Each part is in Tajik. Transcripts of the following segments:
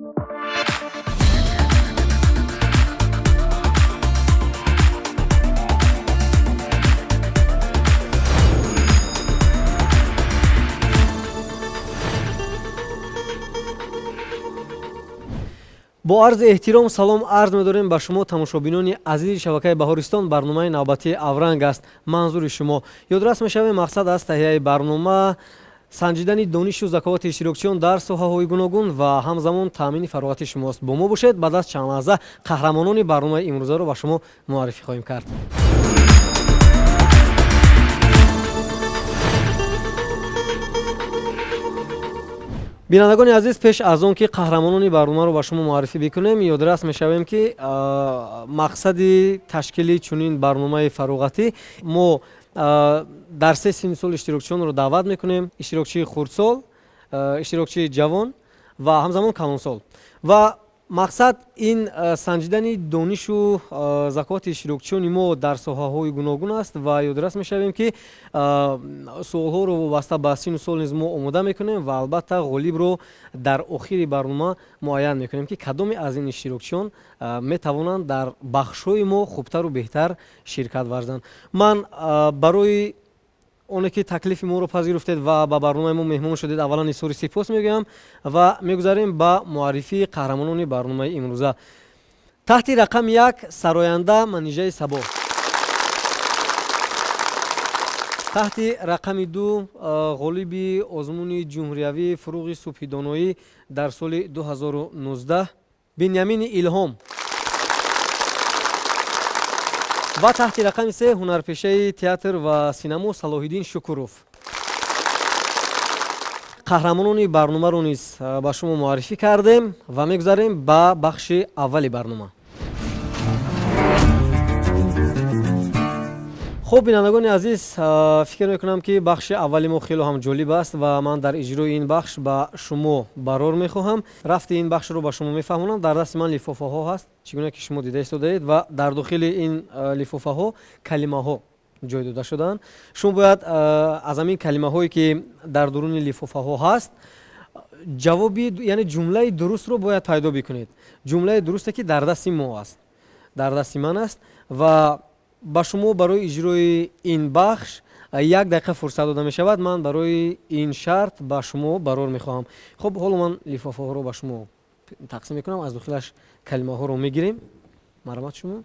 Бо арзи эҳтиром салом арз медорем ба шумо, тамошобинони азизи шабакаи Баҳористон. Барномаи навбатии Авранг аст манзури шумо. Ёдрас мешавем, мақсад аз таҳияи барнома санҷидани донишу заковати иштирокчиён дар соҳаҳои гуногун ва ҳамзамон таъмини фароғати шумост. Бо мо бошед, баъд аз чанд лаҳза қаҳрамонони барномаи имрӯзаро ба шумо муаррифӣ хоҳем кард. Бинандагони азиз, пеш аз он ки қаҳрамонони барномаро ба шумо муаррифӣ бикунем, ёдрас мешавем, ки мақсади ташкили чунин барномаи фароғатӣ мо дар се синну сол иштирокчиёнро даъват мекунем: иштирокчии хурдсол, иштирокчии ҷавон ва ҳамзамон калонсол. Ва мақсад ин санҷидани донишу заковати иштирокчиёни мо дар соҳаҳои гуногун аст. Ва ёдрас мешавем, ки суолҳоро вобаста ба синну сол низ мо омода мекунем ва албатта ғолибро дар охири барнома муайян мекунем, ки кадоме аз ин иштирокчиён метавонанд дар бахшҳои мо хубтару беҳтар ширкат варзанд. Ман барои оне ки таклифи моро пазируфтед ва ба барномаи мо меҳмон шудед, аввалан изҳори сипос мегӯям ва мегузарем ба муаррифии қаҳрамонони барномаи имрӯза. Таҳти рақами 1 сароянда Манижаи Сабо, таҳти рақами 2 ғолиби озмуни ҷумҳуриявии Фуруғи субҳидоноӣ дар соли 2019 Биньямини Илҳом ва таҳти рақами 3 ҳунарпешаи театр ва синамо Салоҳиддин Шукуров. Қаҳрамонони барномаро низ ба шумо муаррифӣ кардем ва мегузарем ба бахши аввали барнома. Хуб, бинандагони азиз, фикр мекунам, ки бахши аввали мо хело ҳам ҷолиб аст ва ман дар иҷрои ин бахш ба шумо барор мехоҳам. Рафти ин бахшро ба шумо мефаҳмонам. Дар дасти ман лифофаҳо ҳаст, чӣ гуна ки шумо дида истодаед, ва дар дохили ин лифофаҳо калимаҳо ҷой дода шудаанд. Шумо бояд аз ҳамин калимаҳое, ки дар дуруни лифофаҳо ҳаст, ҷавоби, яъне ҷумлаи дурустро бояд пайдо бикунед, ҷумлаи дурусте, ки дар дасти мо аст, дар дасти ман аст. Ва ба шумо барои иҷрои ин бахш як дақиқа фурсат дода мешавад. Ман барои ин шарт ба шумо барор мехоҳам. Хуб, ҳоло ман лифофаҳоро ба шумо тақсим мекунам, аз дохилаш калимаҳоро мегирем. Марҳамат шумо.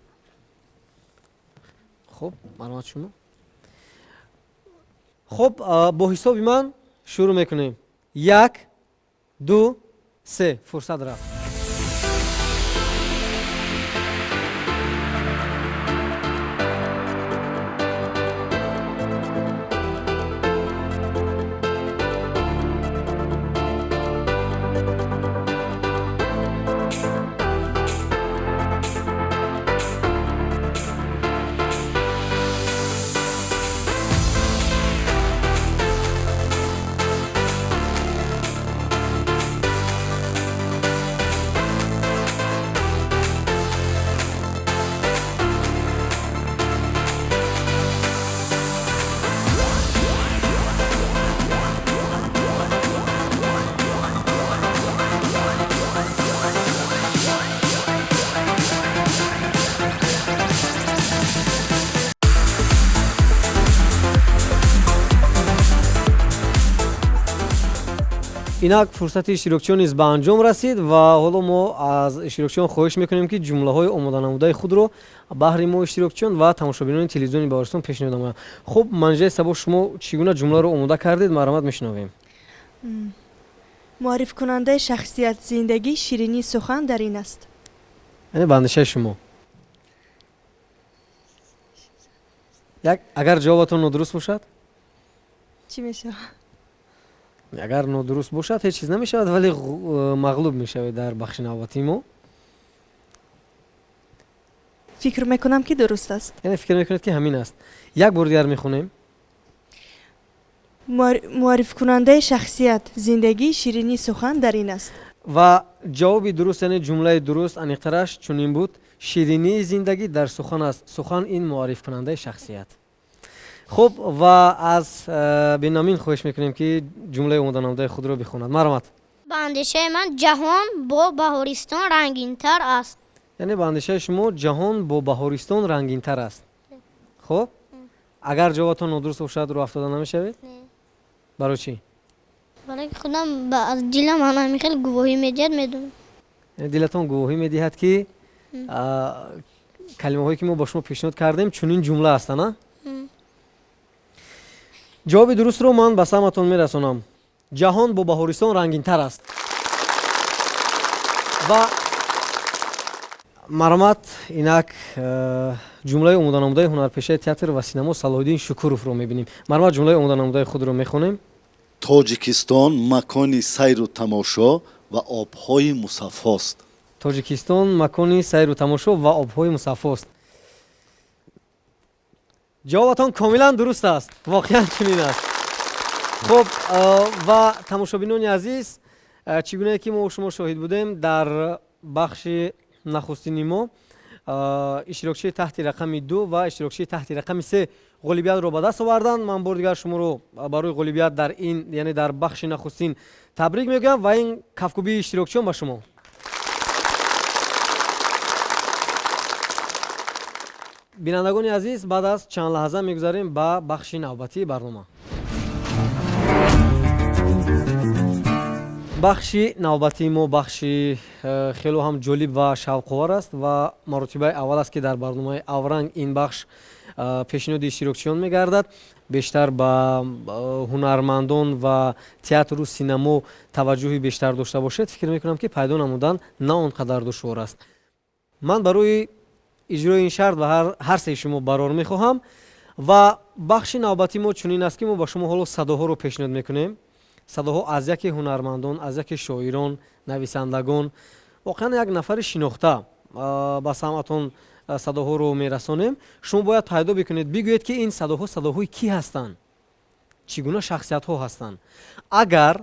Хуб, марҳамат шумо. Хуб, бо ҳисоби ман шурӯъ мекунем: як, ду, се, фурсат рафт. Инак, фурсати иштирокчиён низ ба анҷом расид ва ҳоло мо аз иштирокчиён хоҳиш мекунем, ки ҷумлаҳои омоданамудаи худро баҳри мо, иштирокчиён ва тамошобинони телевизиони Баҳористон пешниҳод намоянд. Хуб, Манижаи Сабо, шумо чӣ гуна ҷумларо омода кардед? Марҳамат, мешунавем. Муаррифкунандаи шахсият, зиндагӣ, ширинии сухан дар ин аст. Яъне ба андешаи шумо як, агар ҷавобатон нодуруст бошад? Чӣ мешавад? Агар нодуруст бошад, ҳеҷ чиз намешавад, вале мағлуб мешавед дар бахши навбатии мо. Фикр мекунам, ки дуруст аст. Яъне фикр мекунед, ки ҳамин аст. Як бор дигар мехонем. Муаррифкунандаи шахсият, зиндагӣ, ширинии сухан дар ин аст. Ва ҷавоби дуруст, яъне ҷумлаи дуруст, аниқтараш чунин буд: ширинии зиндагӣ дар сухан аст, сухан ин муаррифкунандаи шахсият. Хуб, ва аз Бинамин хоҳиш мекунем, ки ҷумлаи омоданамудаи худро бихонад. Марҳамат. Ба Ба андешаи ман ҷаҳон бо баҳористон рангинтар аст. Яъне ба андешаи шумо ҷаҳон бо баҳористон рангинтар аст. Хуб, агар ҷавобатон нодуруст бошад, рӯ афтода намешавед? Барои чӣ? Барои ки худам аз дилам ҳамин хел гувоҳӣ медиҳад, медонам. Яъне дилатон гувоҳӣ медиҳад, ки калимаҳое ки мо ба шумо пешниҳод кардем, чунин ҷумла ҳастанд, а? Ҷавоби дурустро ман ба самъатон мерасонам: ҷаҳон бо баҳористон рангинтар аст. Ва марҳамат, инак ҷумлаи омоданамудаи ҳунарпешаи театр ва синамо Салоҳиддин Шукуровро мебинем. Марҳамат, ҷумлаи омоданамудаи худро мехонем. Тоҷикистон макони сайру тамошо ва обҳои мусаффост. Тоҷикистон макони сайру тамошо ва обҳои мусаффост. Ҷавобатон комилан дуруст аст, воқеан чунин аст. Хуб, ва тамошобинони азиз, чӣ гунае ки мо шумо шоҳид будем, дар бахши нахустини мо иштирокчии таҳти рақами 2 ва иштирокчии таҳти рақами 3 ғолибиятро ба даст оварданд. Ман бори дигар шуморо барои ғолибият дар ин, яъне дар бахши нахустин, табрик мегӯям ва ин кафкӯбии иштирокчиён ба шумо. Бинандагони азиз, баъд аз чанд лаҳза мегузарем ба бахши навбатии барнома. Бахши навбатии мо бахши хело ҳам ҷолиб ва шавқовар аст ва маротибаи аввал аст, ки дар барномаи «Авранг» ин бахш пешниҳоди иштирокчиён мегардад. Бештар ба ҳунармандон ва театру синамо таваҷҷӯҳи бештар дошта бошед, фикр мекунам, ки пайдо намудан на он қадар душвор аст. Ман барои иҷрои ин шарт ба ҳар сеи шумо барор мехоҳам. Ва бахши навбатии мо чунин аст, ки мо ба шумо ҳоло садоҳоро пешниҳод мекунем, садоҳо аз яке ҳунармандон, аз яке шоирон, нависандагон, воқеан як нафари шинохта ба самъатон садоҳоро мерасонем. Шумо бояд пайдо бикунед, бигӯед, ки ин садоҳо садоҳои кӣ ҳастанд, чӣ гуна шахсиятҳо ҳастанд. Агар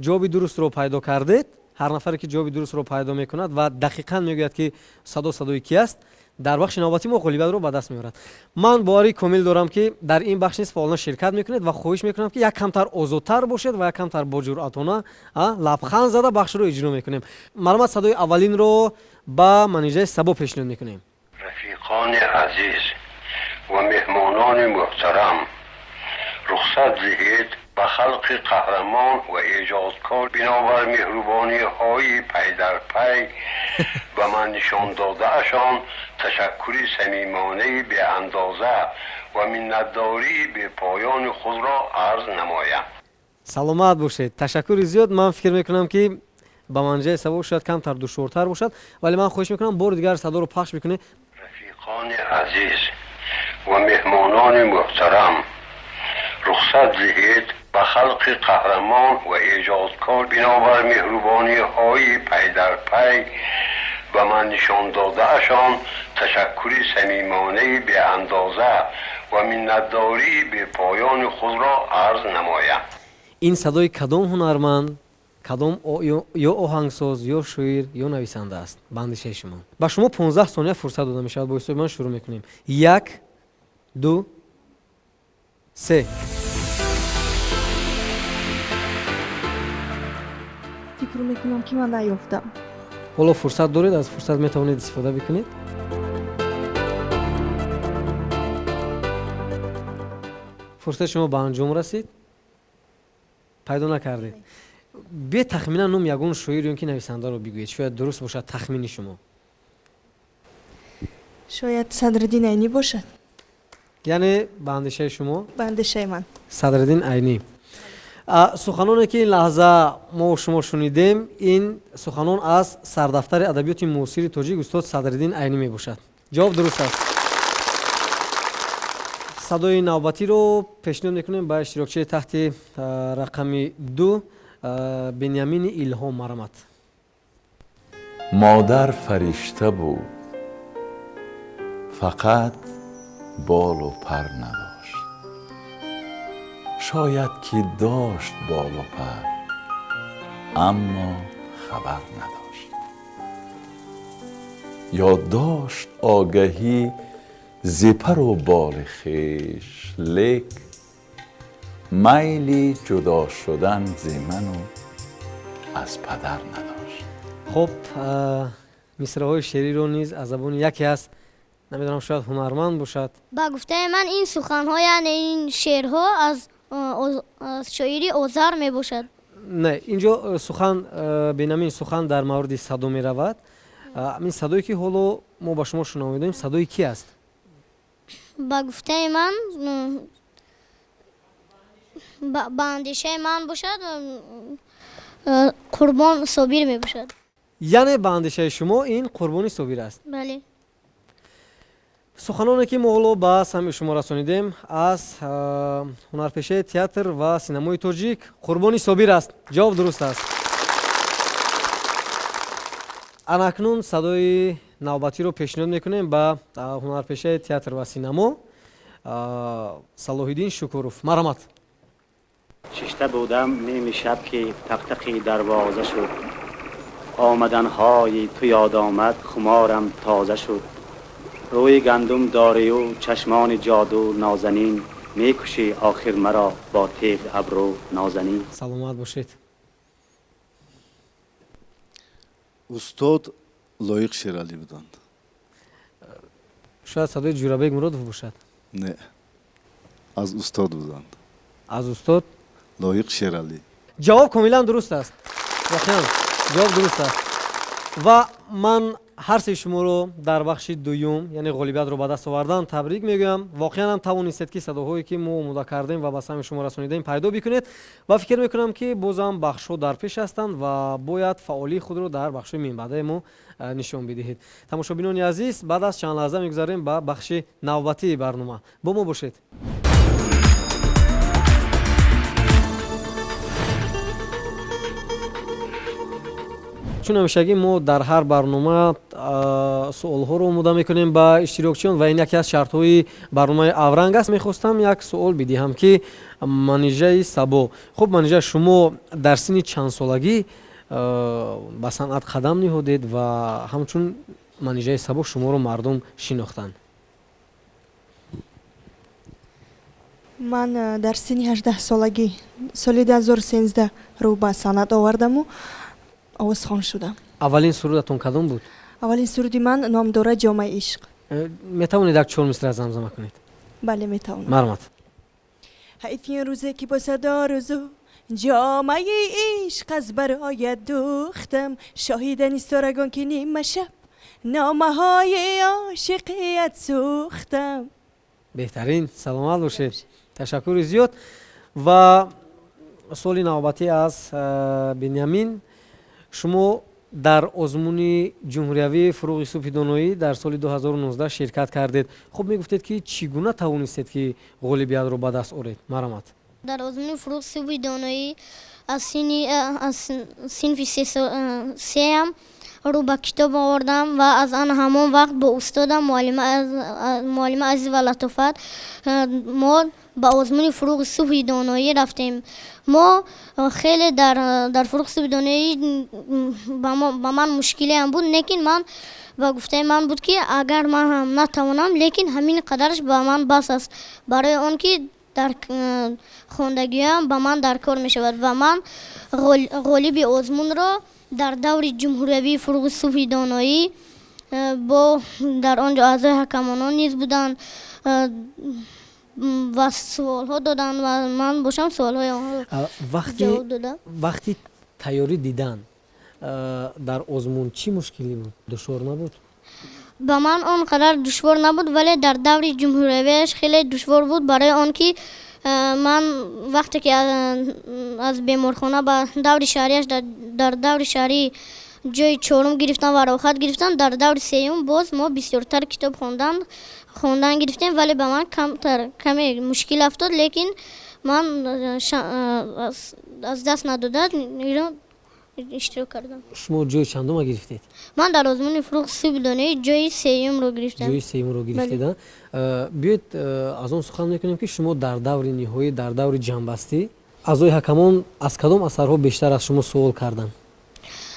ҷавоби дурустро пайдо кардед, ҳар нафаре ки ҷавоби дурустро пайдо мекунад ва дақиқан мегӯяд, ки садо садои кӣ аст, дар бахши навбатӣ мо ғолибиятро ба даст меорад. Ман боварии комил дорам, ки дар ин бахш низ фаъолона ширкат мекунед ва хоҳиш мекунам, ки як камтар озодтар бошед ва як камтар боҷуръатона лабханд зада бахшро иҷро мекунем. Марҳамат, садои аввалинро ба Манижаи Сабо пешниҳод мекунем. Рафиқони азиз ва меҳмонони муҳтарам, рухсат диҳед ба халқи қаҳрамон ва эҷодкор бинобар меҳрубониҳои пайдарпай ба ман нишон додаашон ташаккури самимонаи беандоза ва миннатдории бепоёни худро арз намоям. Саломат бошед, ташаккури зиёд. Ман фикр мекунам, ки ба Манижаи Сабо шояд камтар душвортар бошад, вале ман хоҳиш мекунам, бори дигар садоро пахш мекунед. Рафиқони азиз ва меҳмонони муҳтарам, рухсат диҳед ба халқи қаҳрамон ва эҷодкор бинобар меҳрубониҳои пайдарпай ба ман нишон додаашон ташаккури самимонаи беандоза ва миннатдории бепоёни худро арз намоям. Ин садои кадом ҳунарманд, кадом ё оҳангсоз, ё шоир, ё нависанда аст, ба андешаи шумо? Ба шумо 15 сония фурсат дода мешавад. Бо ҳисоби ман шурӯъ мекунем: як, ду, се. Фикр мекунам, ки ман наёфтам. Ҳоло фурсат доред, аз фурсат метавонед истифода бикунед. Фурсати шумо ба анҷом расид, пайдо накардед. Бетахминан ном ягон шоир ё ки нависандаро бигӯед, шояд дуруст бошад тахмини шумо. Шояд Садриддин Айнӣ бошад. Яъне ба андешаи шумо? Ба андешаи ман. Садриддин Айнӣ. Суханоне ки ин лаҳза мо шумо шунидем, ин суханон аз сардафтари адабиёти муосири тоҷик устод Садриддин Айнӣ мебошад. Ҷавоб дуруст аст. Садои навбатиро пешниҳод мекунем ба иштирокчии таҳти рақами 2, Бенямини Илҳом. Марҳамат. Модар фаришта буд, фақат болу пар надошт. Шояд ки дошт болу пар, аммо хабар надошт, ё дошт огаҳӣ зи пару боли хеш, лек майли ҷудо шудан зи ману از پدر نداشت. Хуб, мисраҳои шеъриро низ аз забони яке аст, намедонам, шояд ҳунарманд бошад. Ба гуфтаи ман, ин суханҳо, яъне ин шеърҳо аз шоири Озар мебошад. Не, инҷо сухан, Бенамин, сухан дар мавриди садо меравад. Ин садое ки ҳоло мо ба шумо шунавидем, садои ки аст? Ба гуфтаи ман, ба андешаи ман бошад, Қурбон Собир мебошад. Яъне ба андешаи шумо ин Қурбони Собир аст? Бале. Суханоне ки мо ҳоло ба самъи шумо расонидем, аз ҳунарпешаи театр ва синамои тоҷик Қурбони Собир аст. Ҷавоб дуруст аст. Анакнун садои навбатиро пешниҳод мекунем ба ҳунарпешаи театр ва синамо Салоҳиддин Шукуров. Марҳамат. Шишта будам ними шаб, ки тақтақи дарвоза шуд. Омаданҳои ту ёд омад, хуморам тоза шуд. Рӯи гандум дорию чашмони ҷоду, нозанин, мекушӣ охир маро бо теғи абрӯ, нозанин. Саломат бошед. Устод Лоиқ Шералӣ буданд. Шояд садои Ҷурабек Муродов бошад? Не, аз устод буданд. Аз устод Лоиқ Шералӣ. Ҷавоб комилан дуруст аст. Воқеан, ҷавоб дуруст аст ва ман ҳар сеи шуморо дар бахши дуюм, яъне ғолибиятро ба даст овардан, табрик мегӯям. Воқеан ҳам тавонистед, ки садоҳое ки мо омода кардем ва ба самъи шумо расонидем, пайдо бикунед ва фикр мекунам, ки бозам бахшҳо дар пеш ҳастанд ва бояд фаъолии худро дар бахшҳои минбаъдаи мо нишон бидиҳед. Тамошобинони азиз, баъд аз чанд лаҳза мегузарем ба бахши навбатии барнома. Бо мо бошед. Чун ҳамешагӣ мо дар ҳар барнома суолҳоро омода мекунем ба иштирокчиён ва ин яке аз шартҳои барномаи Авранг аст. Мехостам як суол бидиҳам, ки Манижаи Сабо, хуб, Манижа, шумо дар синни чандсолагӣ ба санъат қадам ниҳодед ва ҳамчун Манижаи Сабо шуморо мардум шинохтанд? Ман дар синни 18-солагӣ, соли 2013 рӯ ба санъат овардаму овозхон шудам. Аввалин сурудатон кадом буд? Аввалин суруди ман ном дорад «Ҷомаи ишқ». Метавонед як чор мисра замзама кунед? Бале, метавонам. Марҳамат. Ҳайф ин рӯзе, ки бо сад орзу ҷомаи ишқ аз бароят дӯхтам, шоҳидани ситорагон, ки нима шаб номаҳои ошиқият сӯхтам. Беҳтарин, саломат бошед, ташаккури зиёд. Ва суоли навбатӣ аз Бенямин: шумо дар озмуни ҷумҳуриявии «Фурӯғи субҳи доноӣ» дар соли 2019 ширкат кардед. Хуб, мегуфтед, ки чӣ гуна тавонистед, ки ғолибиятро ба даст оред? Марҳамат. Дар озмуни «Фурӯғи субҳи доноӣ» аз синфи сеам рӯ ба китоб овардам ва аз ан ҳамон вақт бо устодам, муаллима Азизова Латофат, мо ба озмуни «Фурӯғи субҳи доноӣ» рафтем. Мо хеле дар «Фурӯғи субҳи доноӣ» ба ман мушкилеам буд, лекин ман ба гуфтаи ман буд, ки агар ман ҳам натавонам, лекин ҳамин қадараш ба ман бас аст, барои он ки дар хондагиам ба ман дар кор мешавад. Ва ман ғолиби озмунро дар даври ҷумҳуриявии «Фурӯғи субҳи доноӣ» бо дар он ҷо аъзои ҳакамонон низ буданд ва суолҳо доданд ва ман бошам, суолҳои онҳоро ҷавоб додам. Вақти тайёрӣ дидан дар озмун чӣ мушкилӣ буд? Душвор набуд? Ба ман он қадар душвор набуд, вале дар даври ҷумҳуриявиаш хеле душвор буд, барои он ки ман вақте ки аз беморхона ба даври шаҳрияш, дар даври шаҳрӣ ҷои чорум гирифтам ва роҳат гирифтам, дар даври сеюм боз мо бисёртар китоб хондан гирифтем, вале ба ман камтар каме мушкил афтод, лекин ман аз даст надода иро иштирок кардам. Шумо ҷои чандума гирифтед? Ман дар озмуни «Фурӯғи субҳи доноӣ» ҷои сеюмро гирифтам. Ҷои сеюмро гирифтед. Биёед, аз он сухан мекунем, ки шумо дар даври ниҳоӣ, дар даври ҷамъбастӣ, аъзои ҳакамон аз кадом асарҳо бештар аз шумо суол карданд?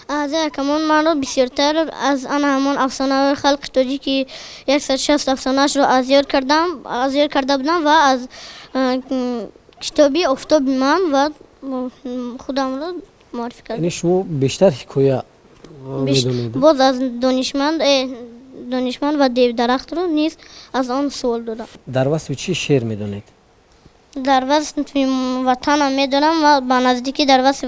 Аъзои ҳакамон манро бисёртар аз ана ҳамон афсонаҳои халқи тоҷики 160 афсонаашро аз ёд карда будам ва аз китоби «Офтоби ман» ва худамро. Муаррифӣ кардам. Яъне шумо бештар ҳикоя медонед? Боз аз донишманд ва девдарахтро низ аз он суол додам. Дар васфи чӣ шеър медонед? Дар васфи ватанам медонам ва ба наздикӣ дар васфи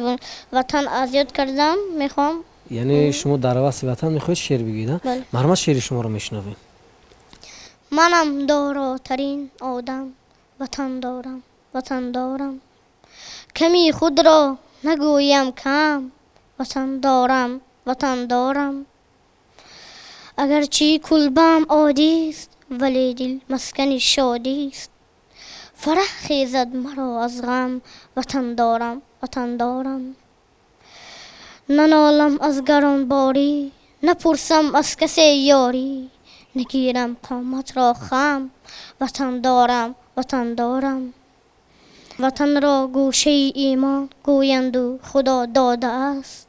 ватан аз ёд кардам, мехоҳам. Яъне шумо дар васфи ватан мехоҳед шеър бигӯед, а? Бале. Марҳамат, шеъри шуморо мешунавем. Манам доротарин одам, ватан дорам, ватан дорам. Ками худро нагӯям кам, ватан дорам, ватан дорам. Агарчи кулбаам одист, вале дил маскани шодист. Фараҳ хезад маро аз ғам, ватан дорам, ватан дорам. Нанолам аз гаронборӣ, напурсам аз касе ёрӣ, нагирам қоматро хам, ватан дорам, ватан дорам. Ватанро гӯшаи имон гӯянду худо додааст.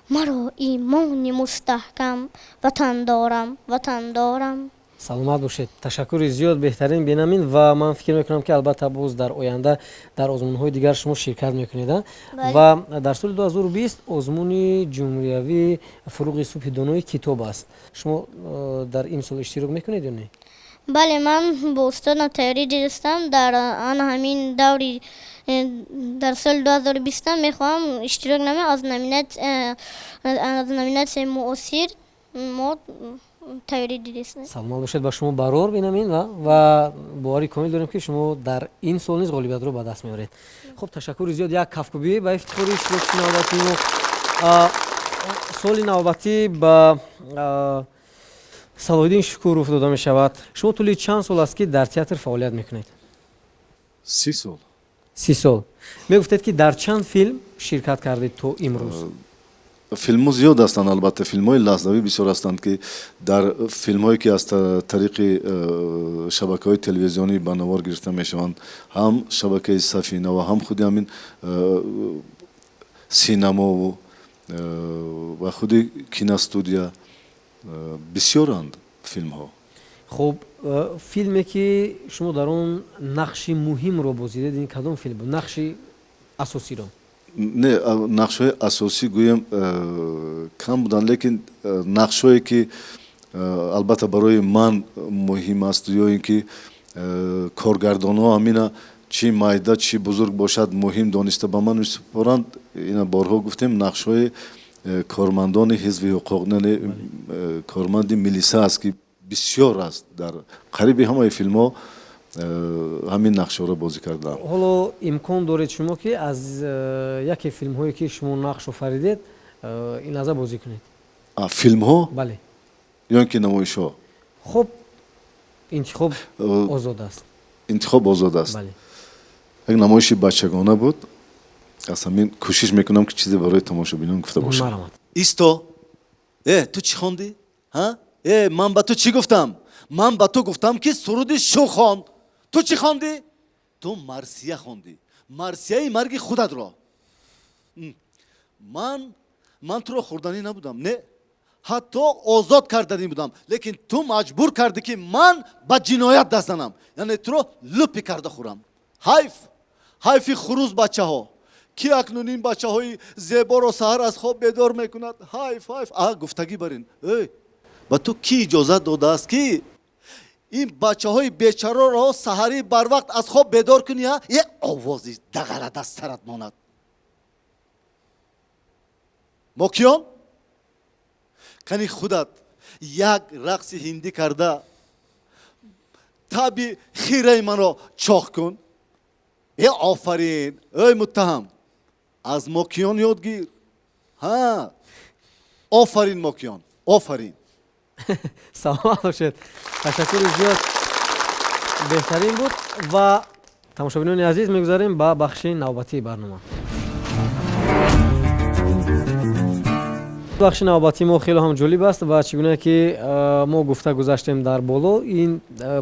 Маро имони мустаҳкам, ватан дорам, ватан дорам. Саломат бошед, ташаккури зиёд, беҳтарин Бенамин, ва ман фикр мекунам, ки албатта боз дар оянда дар озмунҳои дигар шумо ширкат мекунед, а? Бале. Ва дар соли 2020 озмуни ҷумҳуриявии Фуруғи субҳи донои китоб аст. Шумо дар ин сол иштирок мекунед ё не? Бале, ман бо устодам тайёрӣ дидастам. Дар ана ҳамин даври дар соли 2020 мехоҳам иштирок намоям, аз номинатсияи муосир мо тайёрӣ дидастем. Саломат бошед, ба шумо барор, Бенамин, ва боварӣ комил дорем, ки шумо дар ин сол низ ғолибиятро ба даст меоред. Хуб, ташаккури зиёд, як кафкӯбӣ ба ифтихори иштирокчи навбатии мо. Суоли навбатӣ ба Салоҳиддин Шукуров дода мешавад. Шумо тӯли чанд сол аст, ки дар театр фаъолият мекунед? 30 сол. 30 сол. Мегуфтед, ки дар чанд филм ширкат кардед то имрӯз? Филмҳо зиёд ҳастанд, албатта, филмҳои лаҳзавӣ бисёр ҳастанд, ки дар филмҳое, ки аз тариқи шабакаҳои телевизионӣ ба навор гирифта мешаванд, ҳам шабакаи Сафина ва ҳам худи ҳамин синамову ва худи киностудия, бисёранд филмҳо. Хуб, филме, ки шумо дар он нақши муҳимро бозидед, ин кадом филм буд, нақши асосиро? Не, нақшҳои асосӣ гӯем кам буданд, лекин нақшҳое, ки албатта барои ман муҳим аст ё ин ки коргардонҳо ҳамина чӣ майда, чӣ бузург бошад, муҳим дониста ба ман месупоранд, ина борҳо гуфтем, нақшҳои кормандони ҳизби ҳуқуқ, яъне корманди милиса аст, ки бисёр аст, дар қариби ҳамаи филмҳо ҳамин нақшҳоро бозӣ кардам. Ҳоло имкон доред шумо, ки аз яке филмҳое, ки шумо нақш офаридед, ин лаҳза бозӣ кунед. Филмҳо? Бале. Ё ин ки намоишҳо? Хуб, интихоб озод аст. Интихоб озод аст. Бале. Як намоиши бачагона буд, аз ҳамин кӯшиш мекунам, ки чизе барои тамошобинон гуфта бошам. Марҳамат. Исто, э, ту чӣ хондӣ, ҳа? Э, ман ба ту чӣ гуфтам? Ман ба ту гуфтам, ки суруди шу хон. Ту чӣ хондӣ? Ту марсия хондӣ, марсияи марги худатро. Ман туро хӯрданӣ набудам, не, ҳатто озод карданӣ будам, лекин ту маҷбур кардӣ, ки ман ба ҷиноят даст занам, яъне туро лӯпи карда хӯрам. Ҳайф, ҳайфи хурӯз бачаҳо, ки акнун ин бачаҳои зеборо саҳар аз хоб бедор мекунад. Ҳайф, ҳайф. А гуфтагӣ барин, эй, ба ту кӣ иҷозат додааст, ки ин бачаҳои бечароро саҳарӣ барвақт аз хоб бедор кунӣ? А е овози дағалат аз сарат монад. Мокиён, кани худат як рақси ҳиндӣ карда таби хираи маро чоқ кун. Е, офарин! Эй муттаҳам, аз мокиён ёд гир. Ҳа, офарин, мокиён, офарин. Саломат бошед, ташаккури зиёд, беҳтарин буд. Ва тамошобинони азиз, мегузарем ба бахши навбатии барнома. Бахши навбатии мо хеле ҳам ҷолиб аст ва чӣ гуна ки мо гуфта гузаштем дар боло, ин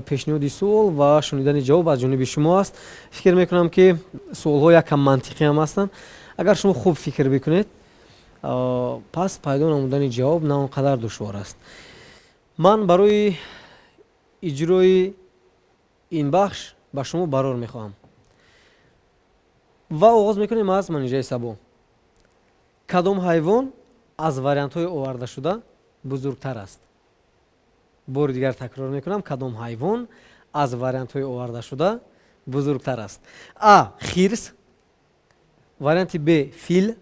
пешниҳоди суол ва шунидани ҷавоб аз ҷониби шумо аст. Фикр мекунам, ки суолҳо якам мантиқӣ ҳам ҳастанд. Агар шумо хуб фикр бикунед, пас пайдо намудани ҷавоб на он қадар душвор аст. Ман барои иҷрои ин бахш ба шумо барор мехоҳам ва оғоз мекунем аз Манижаи Сабо. Кадом ҳайвон аз вариантҳои овардашуда бузургтар аст? Бори дигар такрор мекунам, кадом ҳайвон аз вариантҳои овардашуда бузургтар аст? А, хирс, варианти б, фил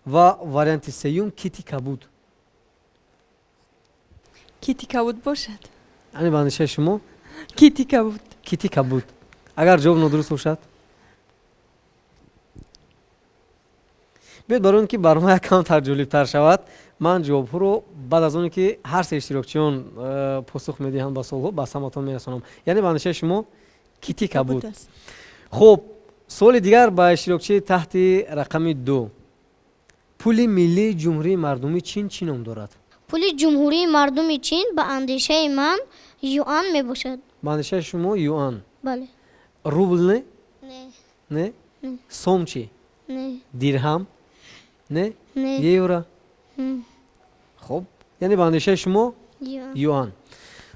ва варианти сеюм, кити кабуд. Кити кабуд бошад. Ани ба андешаи шумо? Кити кабуд. Кити кабуд. Агар ҷавоб нодуруст бошад? Биёед, барои он ки барнома як камтар ҷолибтар шавад, ман ҷавобҳоро баъд аз оне ки ҳар се иштирокчиён посух медиҳанд ба суолҳо, ба самъатон мерасонам. Яъне ба андешаи шумо кити кабуд. Хуб, суоли дигар ба иштирокчии таҳти рақами 2. Пули миллии Ҷумҳурии Мардумии Чин чӣ ном дорад? Пули Ҷумҳурии Мардуми Чин ба андешаи ман юан мебошад. Ба андешаи шумо юан? Бале. Рубл не? Не. Не? Сом чӣ? Не. Дирҳам? Не? Не. Евро? Хуб, яъне ба андешаи шумо юан.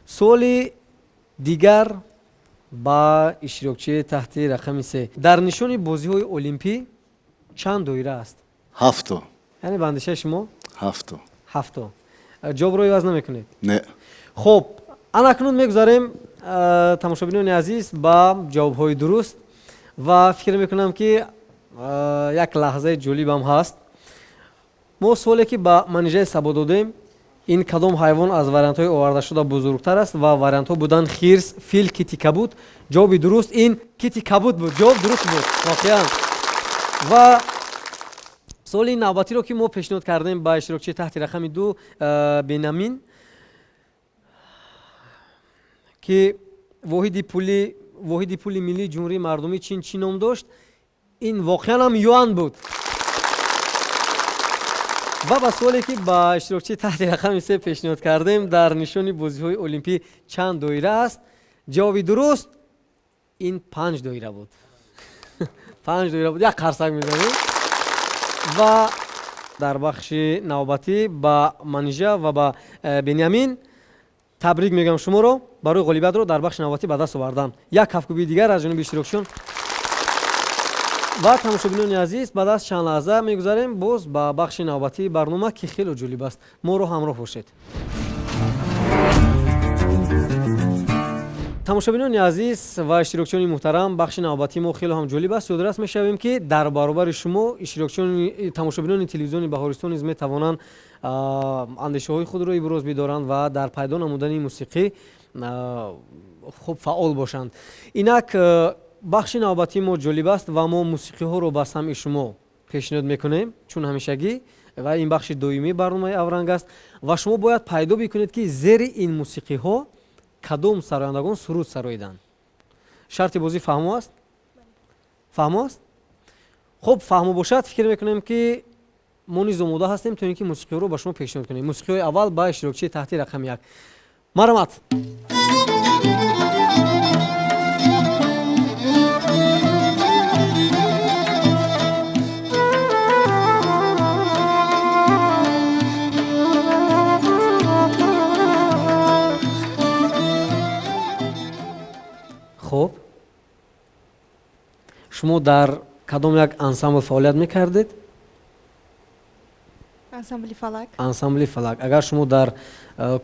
Суоли дигар ба иштирокчии таҳти рақами 3. Дар нишони бозиҳои олимпӣ чанд доира аст? Ҳафто. Яъне ба андешаи шумо? Ҳафто. Ҳафто. Ҷавобро иваз намекунед? Не. Хуб, анакнун мегузарем, тамошобинони азиз, ба ҷавобҳои дуруст ва фикр мекунам, ки як лаҳзаи ҷолибам ҳаст. Мо суоле ки ба Манижаи Сабо додем, ин кадом ҳайвон аз вариантҳои овардашуда бузургтар аст ва вариантҳо буданд хирс, фил, кити кабуд. Ҷавоби дуруст ин кити кабуд буд. Ҷавоб дуруст буд воқеан. Ва суоли навбатиро ки мо пешниҳод кардем ба иштирокчии таҳти рақами 2, Бенамин, ки воҳиди пули миллии Ҷумҳурии Мардумии Чин чӣ ном дошт, ин воқеан ҳам юан буд. Ва ба суоле ки ба иштирокчии таҳти рақами 3 пешниҳод кардем, дар нишони бозиҳои олимпӣ чанд доира аст, ҷавоби дуруст ин панҷ доира буд. Панҷ доира буд. Як қарсак мезанем. Ва дар бахши навбатӣ ба Манижа ва ба Бенямин табрик мегӯям шуморо барои ғолибиятро дар бахши навбатӣ ба даст овардан. Як кафкӯбии дигар аз ҷониби иштирокчиён. Ва тамошобинони азиз, баъд аз чанд лаҳза мегузарем боз ба бахши навбатии барнома, ки хело ҷолиб аст. Моро ҳамроҳ бошед. Тамошобинони азиз ва иштирокчиёни муҳтарам, бахши навбатии мо хело ҳам ҷолиб аст. Ёдрас мешавем, ки дар баробари шумо иштирокчиёни, тамошобинони телевизиони Баҳористон низ метавонанд андешаҳои худро иброз бидоранд ва дар пайдо намудани мусиқӣ хуб фаъол бошанд. Инак, бахши навбатии мо ҷолиб аст ва мо мусиқиҳоро ба самъи шумо пешниҳод мекунем, чун ҳамешагӣ, ва ин бахши доимии барномаи Авранг аст, ва шумо бояд пайдо бикунед, ки зери ин мусиқиҳо кадом сарояндагон суруд сароиданд. Шарти бозӣ фаҳмо аст? Фаҳмо аст? Хуб, фаҳмо бошад, фикр мекунем, ки мо низ омода ҳастем, то ин ки мусиқиҳоро ба шумо пешниҳод кунем. Мусиқиҳои аввал ба иштирокчии таҳти рақами 1. Марҳамат. Хуб, шумо дар кадом як ансамбл фаъолият мекардед? Ансамбли Фалак. Ансамбли Фалак. Агар шумо дар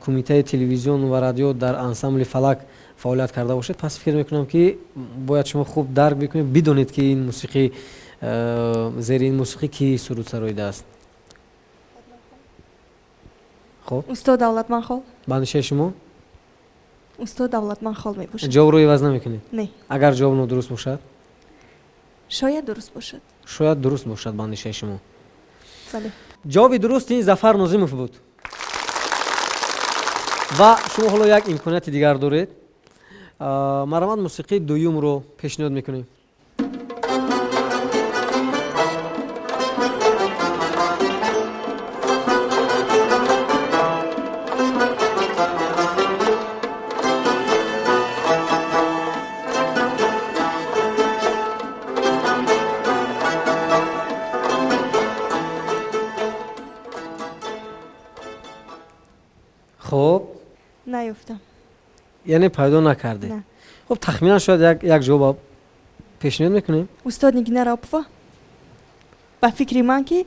кумитаи телевизион ва радио дар ансамбли Фалак фаъолият карда бошед, пас фикр мекунам, ки бояд шумо хуб дарк бикунед, бидонед, ки ин мусиқӣ, зери ин мусиқӣ кӣ суруд сароидааст. Хуб. Устод Давлатманхол. Ба андешаи шумо? Устод Давлатманхол мебошад. Ҷавобро иваз намекунед? Не. Агар ҷавоб нодуруст бошад? Шояд дуруст бошад. Шояд дуруст бошад ба андешаи шумо. Бале. Ҷавоби дуруст ин Зафар Нозимов буд. Ва шумо ҳоло як имконияти дигар доред. Марҳамат, мусиқии дуюмро пешниҳод мекунем. Хуб. Наёфтам. Яъне пайдо накардед? Не. Хуб, тахминан шояд як ҷавоб пешниҳод мекунем. Устод Нигина Раупова, ба фикри ман, ки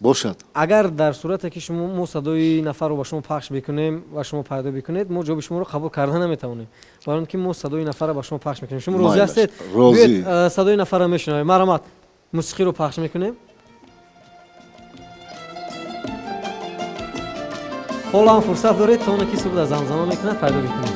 Бошад. Агар дар сурате ки шумо мо садои нафарро ба шумо пахш бикунем ва шумо пайдо бикунед, мо ҷавоби шуморо қабул карда наметавонем, барои он ки мо садои нафарро ба шумо пахш мекунем. Шумо розӣ Майлаш. ҳастед? Розӣ. Биёед, садои нафарро мешунавем. Марҳамат, мусиқиро пахш мекунем. Ҳоло ҳам фурсат доред, то оне ки суруда замзама мекунад, пайдо бикунед.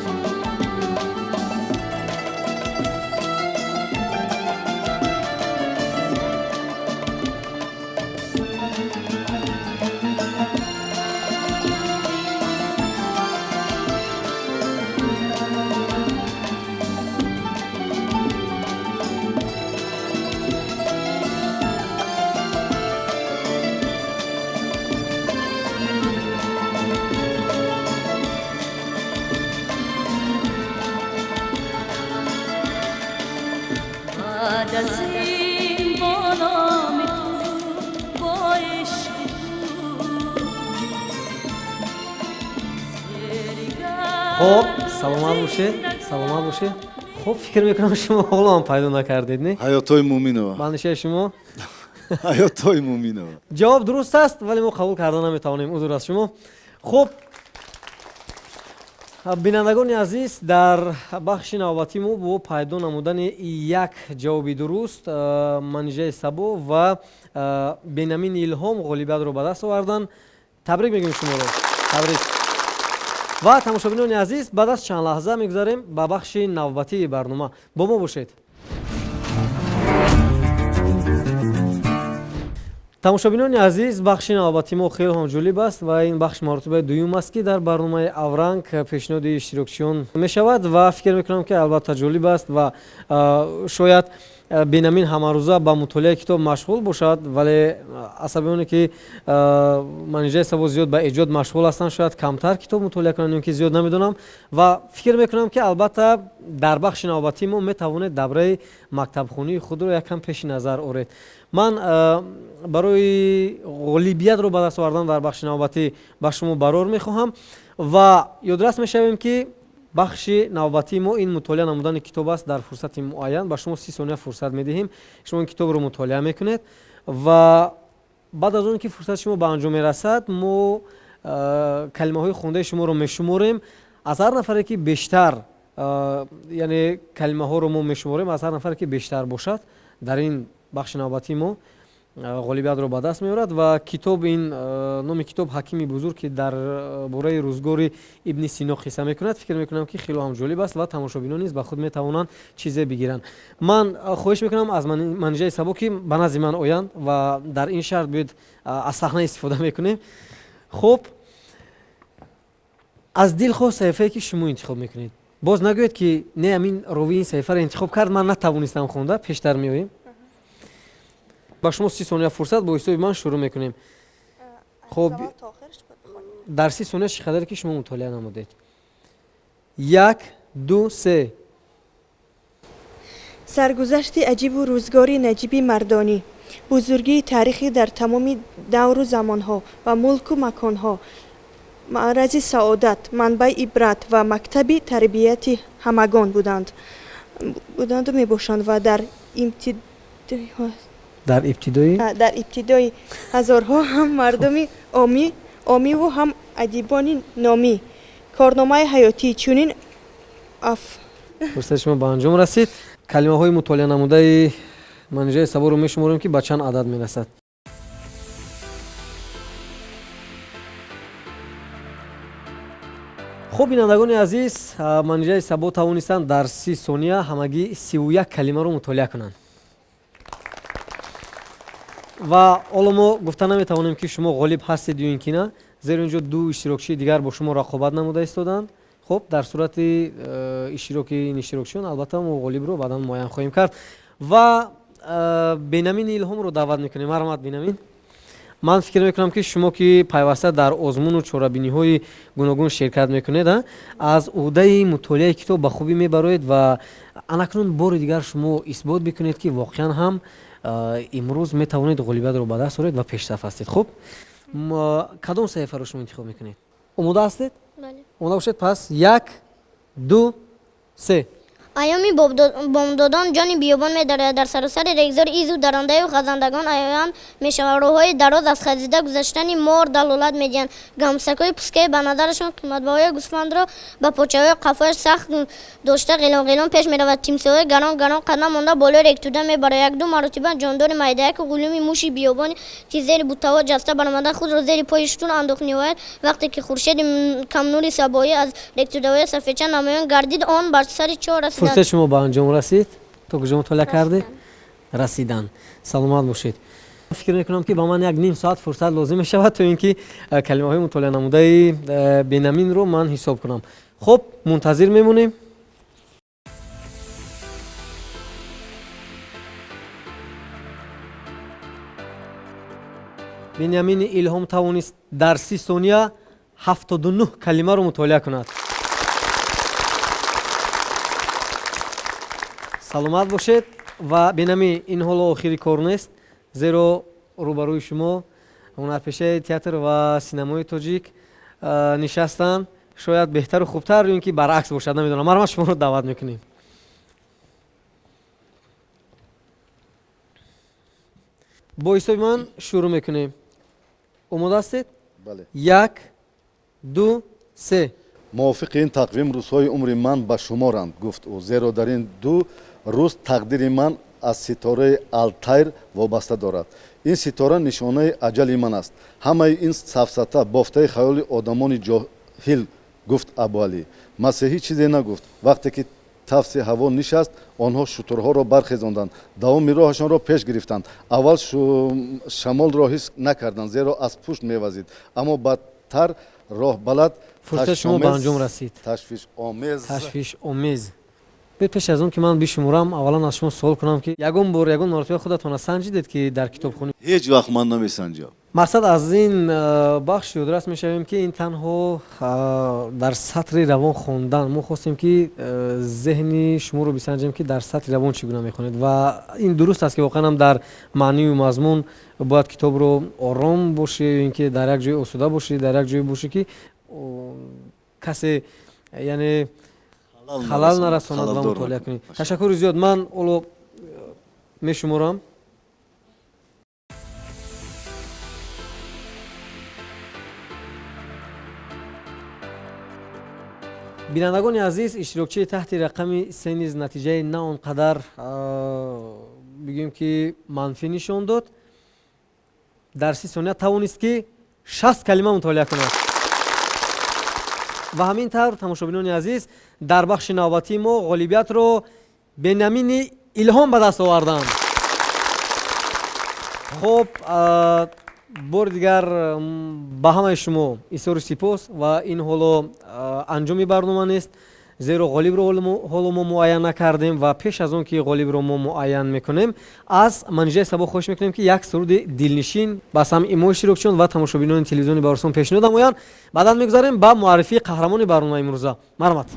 بعد از این با نام تو، با عشق تو. Хоб, саломат бошед, саломат бошед. Хуб, фикр мекунам, шумо ҳоло ҳам пайдо накардед, не? Ҳаётои Муъминова. Ба андешаи шумо? Ҳаётои Муъминова. Ҷавоб дуруст аст, вале мо қабул карда наметавонем, узр аз шумо. Хуб, бинандагони азиз, дар бахши навбатӣ мо бо пайдо намудани як ҷавоби дуруст Манижаи Сабо ва Бенамин Илҳом ғолибиятро ба даст оварданд. Табрик мегӯем шуморо, табрик. Ва тамошобинони азиз, баъд аз чанд лаҳза мегузарем ба бахши навбатии барнома. Бо мо бошед. Тамошобинони азиз, бахши навбати мо хеле ҳам ҷолиб аст ва ин бахш маротибаи дуюм аст, ки дар барномаи Авранг пешниҳоди иштирокчиён мешавад ва фикр мекунам, ки албатта ҷолиб аст ва шояд Бенамин ҳамарӯза ба мутолиаи китоб машғул бошад, вале асаби оне ки Манижаи Сабо зиёд ба эҷод машғул ҳастанд, шояд камтар китоб мутолиа кунанд ё ки зиёд, намедонам. Ва фикр мекунам, ки албатта дар бахши навбатии мо метавонед давраи мактабхонии худро якам пеши назар оред. Ман барои ғолибиятро ба даст овардан дар бахши навбатӣ ба шумо барор мехоҳам ва ёдрас мешавем, ки бахши навбатии мо ин мутолиа намудани китоб аст. Дар фурсати муайян ба шумо 30 сония фурсат медиҳем, шумо ин китобро мутолиа мекунед ва баъд аз он ки фурсати шумо ба анҷом мерасад, мо калимаҳои хондаи шуморо мешуморем. Аз ҳар нафаре ки бештар, яъне калимаҳоро мо мешуморем, аз ҳар нафаре ки бештар бошад, дар ин бахши навбатии мо ғолибиятро ба даст меорад. Ва китоб ин, номи китоб «Ҳакими бузург», ки дар бораи рӯзгори Ибни Сино қисса мекунад. Фикр мекунам, ки хело ҳам ҷолиб аст ва тамошобинон низ ба худ метавонанд чизе бигиранд. Ман хоҳиш мекунам аз Манижаи Сабо, ки ба назди ман оянд ва дар ин шарт биёед, аз саҳна истифода мекунем. Хуб, аз дилхоҳ саҳифае ки шумо интихоб мекунед. Боз нагӯед, ки не, амин ровӣ ин саҳифаро интихоб кард, ман натавонистам хонда. Пештар меоем, ба шумо 30 сония фурсат, бо ҳисоби ман шурӯъ мекунем. Хуб, дар 30 сония чӣ қадаре ки шумо мутолиа намудед. Як, ду, се. Саргузашти аҷибу рӯзгори наҷиби мардонӣ, бузургии таърихӣ дар тамоми давру замонҳо ва мулку маконҳо, маърази саодат, манбаи ибрат ва мактаби тарбияти ҳамагон буданду мебошанд ва дар Дар ибтидои дар ибтидои ҳазорҳо ҳам мардуми омиву ҳам адибони номӣ корномаи ҳаётии чунин аф Фурсати шумо ба анҷом расид. Калимаҳои мутолиа намудаи Манижаи Саборо мешуморем, ки ба чанд адад мерасад. Хуб, бинандагони азиз, Манижаи Сабо тавонистанд дар 30 сония ҳамагӣ 31 калимаро мутолиа кунанд ва ҳоло мо гуфта наметавонем, ки шумо ғолиб ҳастед ё ин ки на, зеро инҷо ду иштирокчии дигар бо шумо рақобат намуда истоданд. Хуб, дар сурати иштироки ин иштирокчиён, албатта, мо ғолибро баъдан муайян хоҳем кард. Ва Бенамини Илҳомро даъват мекунем. Марҳамат, Бенамин. Ман фикр мекунам, ки шумо, ки пайваста дар озмуну чорабиниҳои гуногун ширкат мекунед, аз уҳдаи мутолиаи китоб ба хубӣ мебароед ва анакнун бори дигар шумо исбот бикунед, ки воқеан ҳам имрӯз метавонед ғолибиятро ба даст оред ва пешсаф ҳастед. Хуб, кадом саҳифаро шумо интихоб мекунед? Омода ҳастед? Бале. Омода бошед пас. Як, ду, се. Айёми бомдодон ҷони биёбон медарояд. Дар саросари регзор изу дарандаю хазандагон аён мешаванд. Роҳҳои дароз аз хазида гузаштани мор далолат медиҳанд. Гамсакҳои пускае ба назарашон қиматбаҳои гӯсфандро ба почаҳои қафояш сахт дошта ғелон-ғелон пеш меравад. Тимсоҳои гарон-гарон қадам монда болои регтӯда мебарояд. Якду маротиба ҷондори майдаяку ғулуми муши биёбоне, ки зери буттаҳо ҷаста баромада, худро зери пои шутур андохт. Ниҳоят, вақте ки хуршеди камнури сабоӣ аз регтӯдаҳои сафедча намоён гардид, он бар сари чоҳ расиданд. Фурсат шумо ба анҷом расид. То куҷо мутолиа кардед? Расидан. Саломат бошед. Фикр мекунам, ки ба ман як ним соат фурсат лозим мешавад, то ин ки калимаҳои мутолиа намудаи Бенаминро ман ҳисоб кунам. Хуб, мунтазир мемонем. Бенямини Илҳом тавонист дар 30 сония 79 калимаро мутолиа кунад. Саломат бошед. Ва Бенами, ин ҳоло охири кор нест, зеро рӯбарӯи шумо ҳунарпешаи театр ва синамои тоҷик нишастанд. Шояд беҳтару хубтар ё ин ки баръакс бошад, намедонам. Марҳамат, шуморо даъват мекунем. Бо ҳисоби ман шурӯъ мекунем. Омода ҳастед? Бале. Як, ду, се. Мувофиқи ин тақвим рӯзҳои умри ман ба шуморанд, гуфт ӯ, зеро дар ин ду рӯз тақдири ман аз ситораи Алтайр вобаста дорад. Ин ситора нишонаи аҷали ман аст. Ҳамаи ин сафсата бофтаи хаёли одамони ҷоҳил, гуфт Абуалӣ. Масеҳӣ чизе нагуфт. Вақте ки тафси ҳаво нишаст, онҳо шутурҳоро бархезонданд, давоми роҳашонро пеш гирифтанд. Аввал шамолро ҳис накарданд, зеро аз пушт мевазид, аммо баъдтар роҳбалад Фурсат шумо ба анҷом расид. Ташвишомез. Ташвишомез. Биёед, пеш аз он ки ман бишуморам, аввалан аз шумо суол кунам, ки ягон бор, ягон маротиба худатонро санҷидед, ки дар китобхонӣ? Ҳеҷ вақт ман намесанҷам. Мақсад аз ин бахш ёдрас мешавем, ки ин танҳо дар сатри равон хондан. Мо хостем, ки зеҳни шуморо бисанҷем, ки дар сатри равон чӣ гуна мехонед. Ва ин дуруст аст, ки воқеан ҳам дар маънию мазмун бояд китобро ором бошӣ, ё ин ки дар як ҷои осуда бошӣ, дар як ҷое бошӣ, ки касе, яъне, халал нарасонад ва мутолиа кунӣ. Ташаккури зиёд. Ман ҳоло мешуморам. Бинандагони азиз, иштирокчии таҳти рақами се низ натиҷаи на он қадар, бигӯем, ки манфӣ нишон дод. Дар 30 сония тавонист, ки 60 калима мутолиа кунад. Ва ҳамин тавр, тамошобинони азиз, дар бахши навбатии мо ғолибиятро Бенямини Илҳом ба даст оварданд. Хуб, бори дигар ба ҳамаи шумо изҳори сипос. Ва ин ҳоло анҷоми барнома нест, зеро ғолибро ҳоло мо муайян накардем. Ва пеш аз он ки ғолибро мо муайян мекунем, аз Манижаи Сабо хоҳиш мекунем, ки як суруди дилнишин ба самъи мо, иштирокчиён ва тамошобинони телевизиони Баҳористон пешниҳод намоянд. Баъдан мегузарем ба муаррифии қаҳрамони барномаи имрӯза. Марҳамат.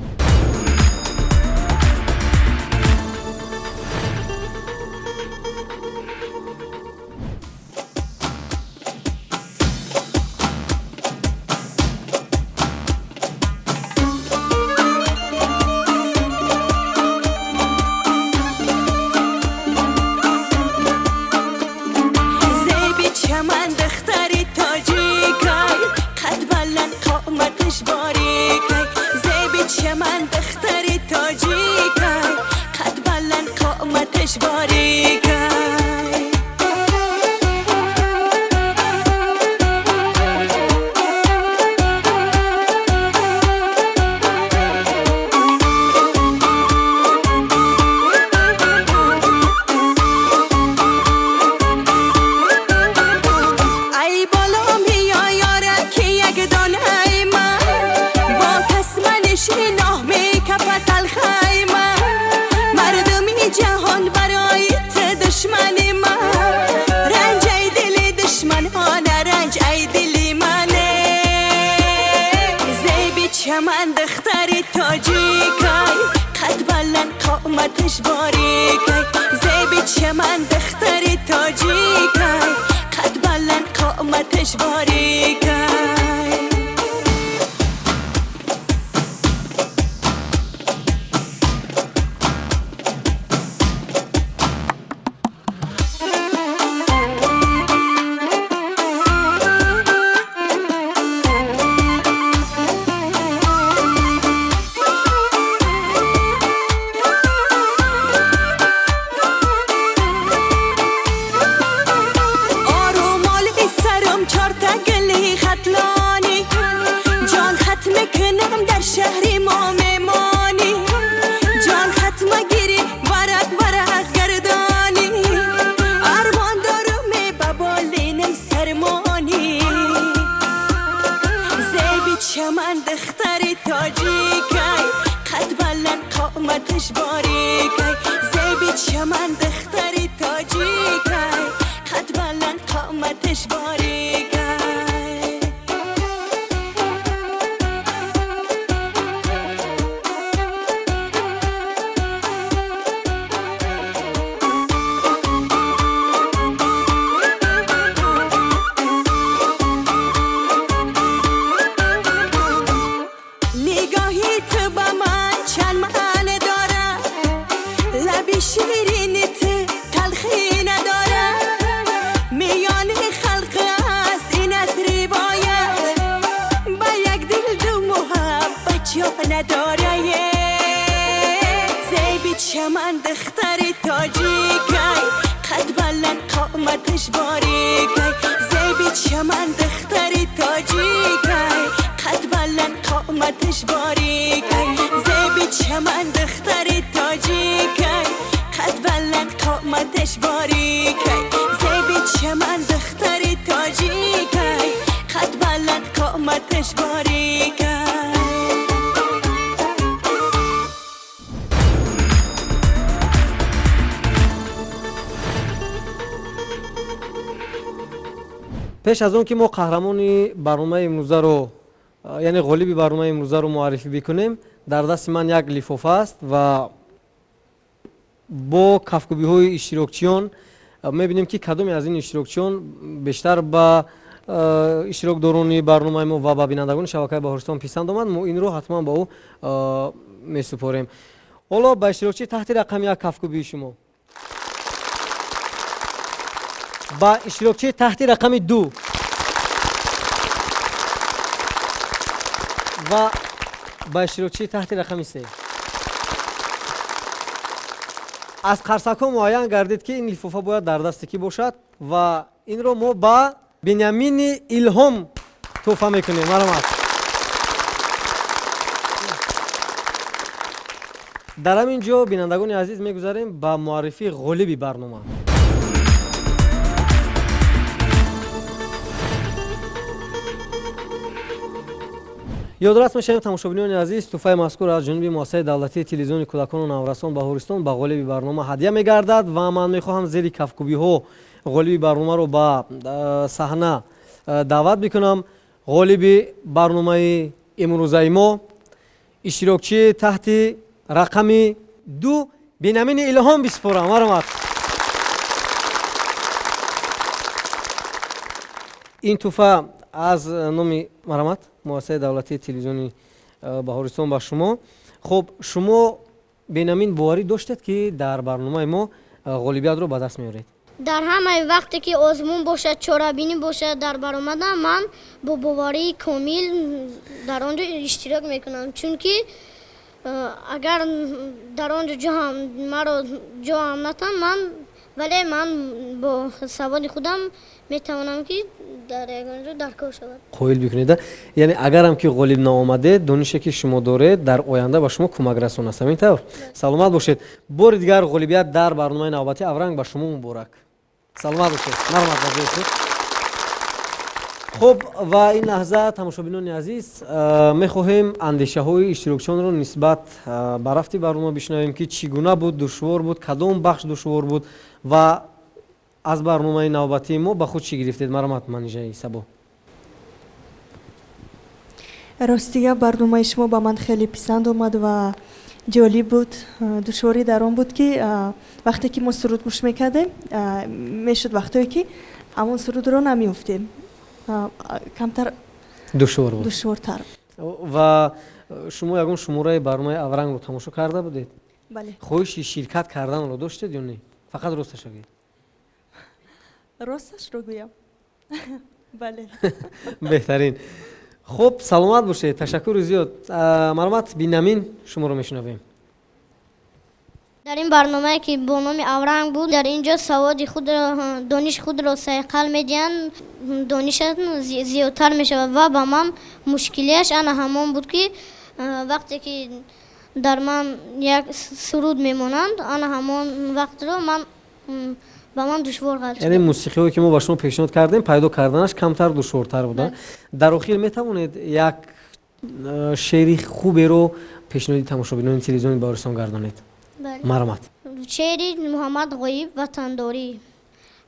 Зеби чаман духтари тоҷикай, қад баланд, қоматаш борикай. Зеби чаман духтари тоҷикай, қад баланд, қоматаш борикай. Ай боло мия ёра, ки як донаи ман, бо кас манишиноҳ мекафад талхаи ман. Мардуми ҷаҳон барои ту душмани ман. Ранҷ, ай дили душманона, ранҷ, ай дили мане. Зеби чаман духтари тоҷикай, қад баланд, қоматаш борикай. Зеби чаман духтари тоҷикай, қад баланд, қоматаш борикай. قامتش باریکه، زیبی چمن دختری تاجیکه، قد بلند قامتش باریکه. نگاهی تو با من چند معنی داره، لبی شیرین تو تلخی نداره، میان خلق است این از روایت، با یک دل دو محبت جا نداره. زیبی چمن دختر تاجیکه، قد بلند قامتش باریکه، زیبی چمن دختر تاجیکه، قد بلند قامتش باریکه، زیبی چمن دختر تاجیکه، قد بلند قامتش باریکه، زیبی چمن دختر تاجیکه، قد بلند قامتش باریکه. Пеш аз он ки мо қаҳрамони барномаи имрӯзаро, яъне ғолиби барномаи имрӯзаро муаррифӣ бикунем, дар дасти ман як лифофа аст ва бо кафкӯбиҳои иштирокчиён мебинем, ки кадоме аз ин иштирокчиён бештар ба иштирокдорони барномаи мо ва ба бинандагони шабакаи Баҳористон писанд омад. Мо инро ҳатман ба ӯ месупорем. Ҳоло ба иштирокчии таҳти рақами 1 кафкӯбии шумо, ба иштирокчии таҳти рақами 2 ва ба иштирокчии таҳти рақами 3. Аз қарсакҳо муайян гардид, ки ин лифофа бояд дар дасти кӣ бошад, ва инро мо ба Бенямини Илҳом тӯҳфа мекунем. Марҳамат. Дар ҳамин ҷо, бинандагони азиз, мегузарем ба муаррифии ғолиби барнома. Ёдрас мешавем, тамошобинони азиз, тӯҳфаи мазкур аз ҷониби муассисаи давлатии телевизиони кӯдакону наврасон Баҳористон ба ғолиби барнома ҳадя мегардад. Ва ман мехоҳам зери кафкӯбиҳо ғолиби барномаро ба саҳна даъват бикунам. Ғолиби барномаи имрӯзаи мо иштирокчии таҳти рақами 2 Бенямини Илҳом бисупорам. Марҳамат. Ин тӯҳфа аз номи, марҳамат, муассисаи давлатии телевизиони Баҳористон ба шумо. Хуб, шумо, Бенамин, боварӣ доштед, ки дар барномаи мо ғолибиятро ба даст меоред? Дар ҳамаи вақте ки озмун бошад, чорабинӣ бошад, дар баромадам ман бо боварии комил дар он ҷо иштирок мекунам, чунки агар дар он ҷо ҷоам маро ҷоам натан, ман вале ман бо саводи худам метавонам, ки дар ягон ҷо дар кор шавад. Қоил бикунед, яъне агарам ки ғолиб наомадед, донише ки шумо доред, дар оянда ба шумо кӯмак расонад, ҳамин тавр? Саломат бошед. Бори дигар ғолибият дар барномаи навбатии Авранг ба шумо муборак. Саломат бошед. Марҳамат ба ҷои худ. Хуб, ва ин лаҳза, тамошобинони азиз, мехоҳем андешаҳои иштирокчиёнро нисбат ба рафти барнома бишнавем, ки чӣ гуна буд, душвор буд, кадом бахш душвор буд ва аз барномаи навбатии мо ба худ чӣ гирифтед. Марҳамат, Манижаи Сабо. Ростига, барномаи шумо ба ман хеле писанд омад ва ҷолиб буд. Душворӣ дар он буд, ки вақте ки мо суруд гӯш мекардем, мешуд вақтое, ки ҳамон сурудро намеёфтем, камтар душвор буд. Душвортар. Ва шумо ягон шумораи барномаи Аврангро тамошо карда будед? Бале. Хоҳиши ширкат карданро доштед ё не? Фақат росташа гӯед. Росташро гӯям, бале. Беҳтарин. Хуб, саломат бошед, ташаккури зиёд. Марҳамат, Бинамин, шуморо мешунавем. Дар ин барномае, ки бо номи Авранг буд, дар ин ҷо саводи худро, дониши худро сайқал медиҳанд, донишат зиёдтар мешавад. Ва ба ман мушкилиаш ана ҳамон буд, ки вақте ки дар ман як суруд мемонанд, ана ҳамон вақтро ман ба ман душвор ғалт. Яъне мусиқиҳое ки мо ба шумо пешниҳод кардем, пайдо карданаш камтар душвортар буда. Дар охир метавонед як шеъри хуберо Пешниҳоди тамошобинони телевизиони Баҳористон гардонед. Марҳамат. Шеъри Муҳаммад Ғоиб, «Ватандорӣ».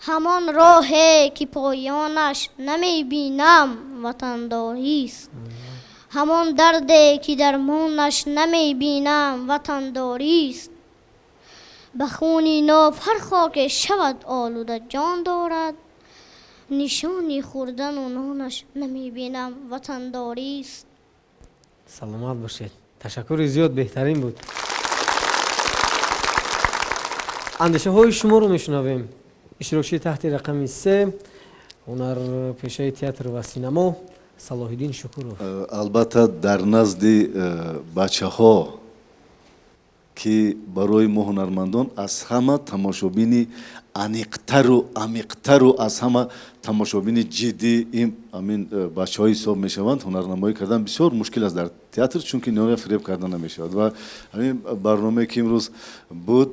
Ҳамон роҳе, ки поёнаш намебинам, ватандорист. Ҳамон дарде, ки дармонаш намебинам, ватандорист. Ба хуни ноб ҳар хоке шавад олуда, ҷон дорад. Нишони хӯрдану нонаш намебинам, ватандорист. Саломат бошед, ташаккури зиёд, беҳтарин буд. Андешаҳои шуморо мешунавем. Иштирокчии таҳти рақами 3, ҳунарпешаи театр ва синамо Салоҳиддин Шукуров. Албатта, дар назди бачаҳо, ки барои мо ҳунармандон аз ҳама тамошобини аниқтару амиқтару аз ҳама тамошобини ҷиддӣ ин ҳамин бачаҳо ҳисоб мешаванд, ҳунарнамоӣ кардан бисёр мушкил аст дар театр, чунки ниҳоя фиреб карда намешавад. Ва ҳамин барномае, ки имрӯз буд,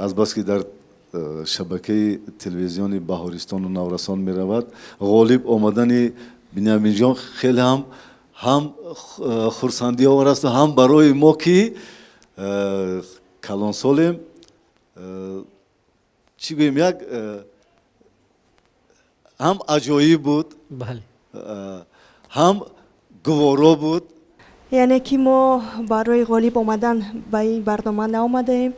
азбаски дар шабакаи телевизиони Баҳористону Наврасон меравад, ғолиб омадани Биньяминҷон хеле ҳам хурсандиовар асту ҳам барои мо, ки калонсолем, чӣ гӯем, як ҳам аҷоиб буд, ҳам гуворо буд. Яъне ки мо барои ғолиб омадан ба ин барнома наомадаем,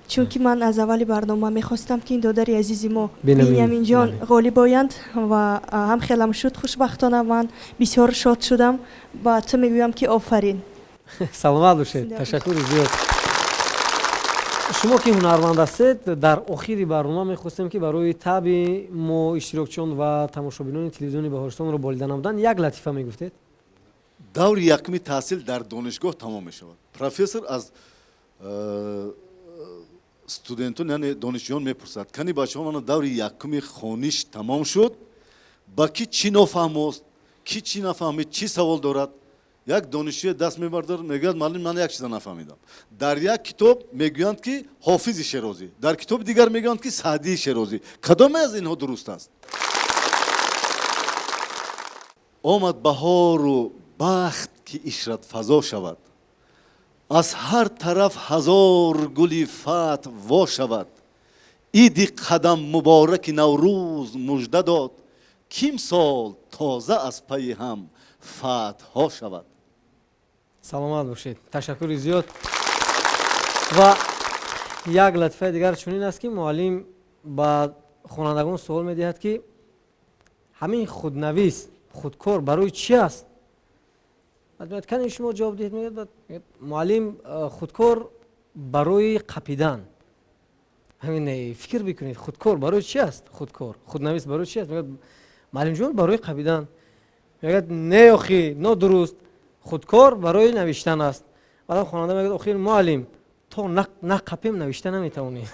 чунки ман аз аввали барнома мехостам, ки ин додари азизи мо Биньяминҷон ғолиб оянд ва ҳам хелам шуд. Хушбахтона, ман бисёр шод шудам. Ба ту мегӯям, ки офарин. Саломат бошед, ташаккури зиёд. Шумо ки ҳунарманд ҳастед, дар охири барнома мехостем, ки барои таби мо, иштирокчиён ва тамошобинони телевизиони Баҳористонро болида намудан, як латифа мегуфтед. Даври якуми таҳсил дар донишгоҳ тамом мешавад. Профессор аз студентон, яъне донишҷӯён мепурсад: «Кани, бачаҳо, мана даври якуми хониш тамом шуд, ба ки чӣ нофаҳмост, ки чӣ нафаҳмид, чӣ савол дорад?» Як донишҷӯе даст мебардорад, мегӯяд: «Муаллим, ман як чиза нафаҳмидам. Дар як китоб мегӯянд, ки Ҳофизи Шерозӣ, дар китоби дигар мегӯянд, ки Саъдии Шерозӣ. Кадоме аз инҳо дуруст аст?» Омад баҳору бахт, ки ишратфазо шавад, аз ҳар тараф ҳазор гули фатҳ во шавад. Иди қадам мубораки Наврӯз мужда дод, ким сол тоза аз пайи ҳам фатҳҳо шавад. Саломат бошед, ташаккури зиёд. Ва як латифаи дигар чунин аст, ки муаллим ба хонандагон суол медиҳад, ки ҳамин худнавис, худкор барои чӣ аст? Баъд кани, шумо ҷавоб диҳед. Мегӯяд муаллим: «Худкор барои қапидан». Ҳамин фикр бикунед, худкор барои чӣ аст? Худкор, худнавис барои чӣ аст? Мегӯяд: «Муаллимҷон, барои қапидан». Мегӯяд: «Не, охи, нодуруст, худкор барои навиштан аст». Баъдам хонанда мегӯяд: «Охир, муаллим, то нақапем, навишта наметавонем».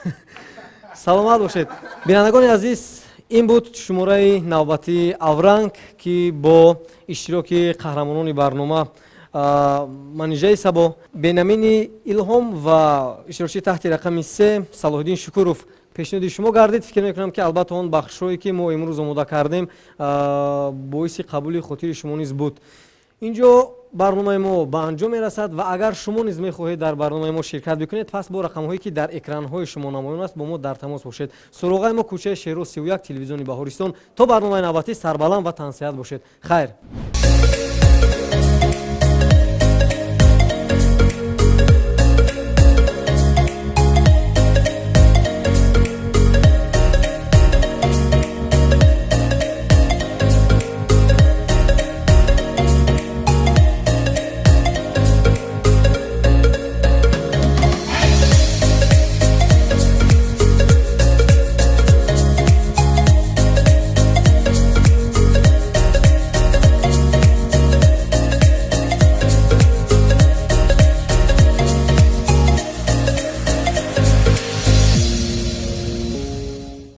Саломат бошед. Бинандагони азиз, ин буд шумораи навбатии «Авранг», ки бо иштироки қаҳрамонони барнома Манижаи Сабо, Бенамини Илҳом ва иштирокчии таҳти рақами 3 Салоҳиддин Шукуров пешниҳоди шумо гардид. Фикр мекунам, ки албатта он бахшҳое, ки мо имрӯз омода кардем, боиси қабули хотири шумо низ буд. Инҷо барномаи мо ба анҷом мерасад ва агар шумо низ мехоҳед дар барномаи мо ширкат бикунед, пас бо рақамҳое, ки дар экранҳои шумо намоён аст, бо мо дар тамос бошед. Суроғаи мо: кӯчаи Шеро, 31, телевизиони Баҳористон. То барномаи навбатӣ сарбаланд ва тансиҳат бошед. Хайр.